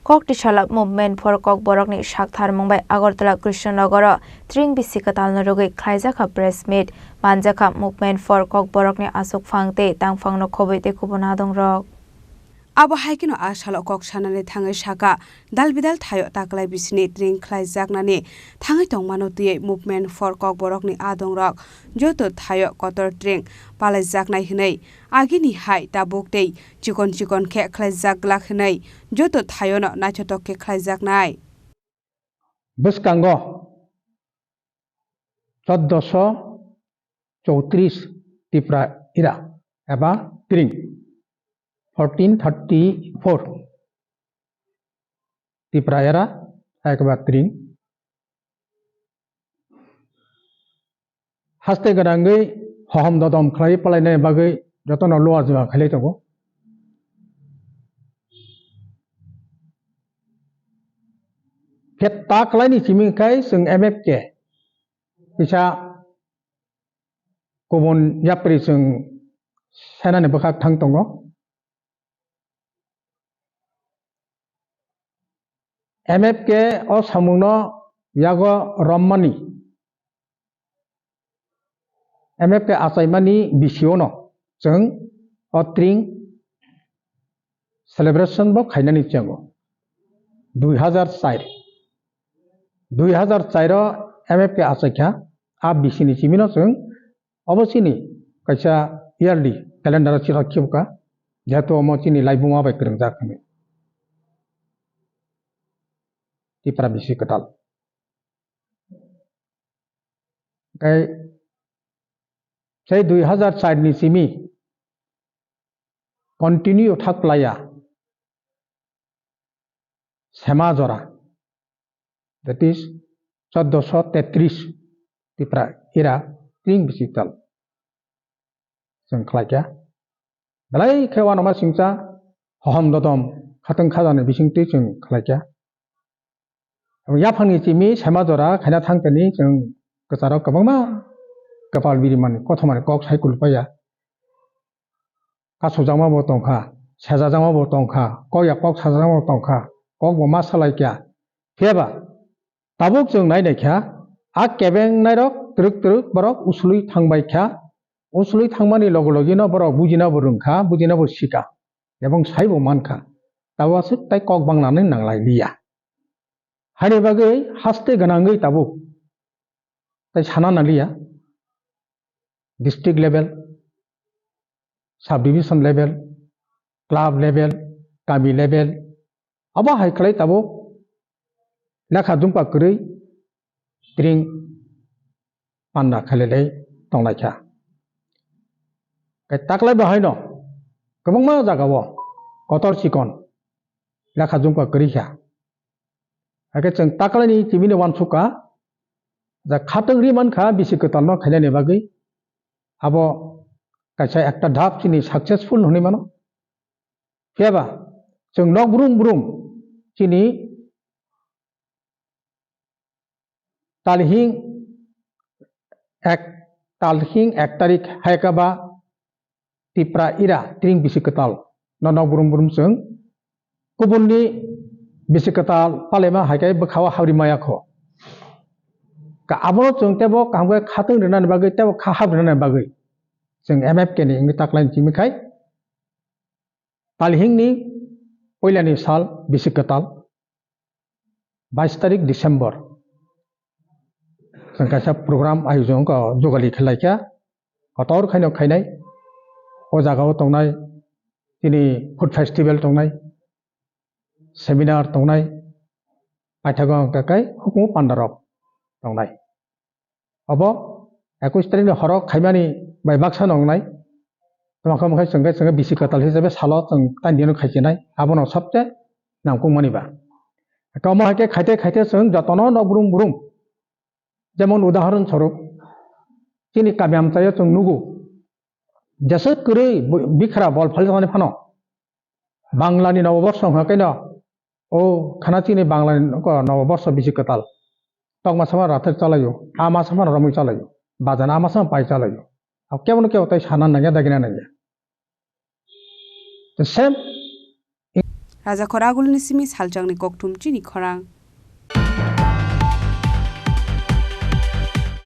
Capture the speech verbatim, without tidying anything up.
Koktisalap Movement for Kokborokni saktharmung bai Agartala Krishnanagar o tring bisi kwtalno rwgwi khlaijakha press meet, manjakha Movement for Kokborokni aswkphang tei tangphangno khobwi tei kubun adongrok. Abo hai kheno a salo kok sanani thangwi saka, dal bidal thaio taklai bisini tring khlaijaknani thangwi tongmano twiwi Movement for Kokborokni adongrok joto thaio kotor tring palaijaknai hwnwi agini hai tabuk tei chikon chikon khe khlaijak glak hwnwi joto thaiono naithotok khe khlaijaknai. Bwskango choddoso chowtris Tipra era eba tring, fourteen thirty four Tipra era eba tring. Haste gwnangwi hohom dodom khlai palainani bagwi jotono luwa juwa khailai tongo. Khe ta khlaini simi khai chwng M F K kisa kubun yapri chwng senani bwkhak thang tongo. M F K o samungno yago rommani, M F K achaimani bisiono chwng o tring celebration bo khainani chengo. Dui hazar char, dui hazar char o M F K achaikha, a bisini simino chwng obo chini kaisa yearly calendar o chirok khibukha, jehetu omo chini laibuma bai kwrwngjak hwnwi. Tipra bisi kwtal. Tei sei dui hazar char ni simi continue thak playa sema jora, that is choddoso tetris Tipra era tring bisi tal chwng khlaikha. Belai khe uanama singcha hohom dodom khatwng khajani bisingtwi chwng khlaikha. Yaphangni chimi sema jora khaina thangtani chwng kwcharo kwbangma kwpal birimani kothomani kok sai kulupaiya. Kasojakma bo tongkha, sejajakma bo tongkha, kok ya kok sajakma bo tongkha, kok bo ma salaikya. Phiyaba tabuk chwng nai naikha, a kebeng nairok twrwk twrwk borok usului thangbaikha, usului thangmani loge logino borok bujina bo rwngkha, bujina bo sika, ebong saibo mankha, tabuk aswk tai kok banglanani nanglai liya. Haini bagwi haste gwnangwi tabuk tai sana naliya, district level, sub division level, club level, kami level, abo hai khlai tabuk lekha jumpa kwrwi tring panda khailai tonglai kha. Kai taklai bo haino kwbangma jagao kotor chikon lekha jumpa kwrwi kha. Hakhe chwng taklaini chimino uansukha, ja khatwng ri mankha bisi kwtalno khainani bagwi, abo kaisa ekta dhap chini successful hwnwi mano. Phiyaba chwng nok brum brum chini talhing ek, talhing ek tarik haikaba Tipra era tring bisi kwtal no nok brum brum chwng kubunni bisi kwtal palaima hai khe bwkhao habri maya kho. Ka abono chwng tebo kaham khe khatwng rwnani bagwi tebo kha hab rwnani bagwi chwng M F K ni wngwi taklaini chimi khai talhingni puilani sal bisi kwtal bais tarik December chwng kaisa program ayojon kha, jugali khlaikha, kotor khaino khainai. O jagao tongnai chini food festival tongnai, seminar tongnai, paithago hwnkha khe hukumu pandarok tongnai. Obo ekush tarikni horo khaimani bai baksa nongnai. Tongkha mokhe chwngkhe chwngkhe bisi kwtal hisabe salo chwng tandino khaichinai. Abono sobse nangkukmani ba. Omo hai khe khaite khaite chwng jotono nok brum brum. Jemon udahoron swarup, chini kami amchaio chwng nugo. Jeswk kwrwi bo-, bikhra bol phalijaknani phano. Banglani noboborso wngkha khe no, o khana chini Banglani noboborso bisi kwtal. Tokma sama rathak chalaio, ama sama romwi chalaio, bajana ama sama pai chalaio. Kebono kebo tai sana nangya, dagina nangya. The same. Rajakhor agulini simi salchangni kokthum chini khorang.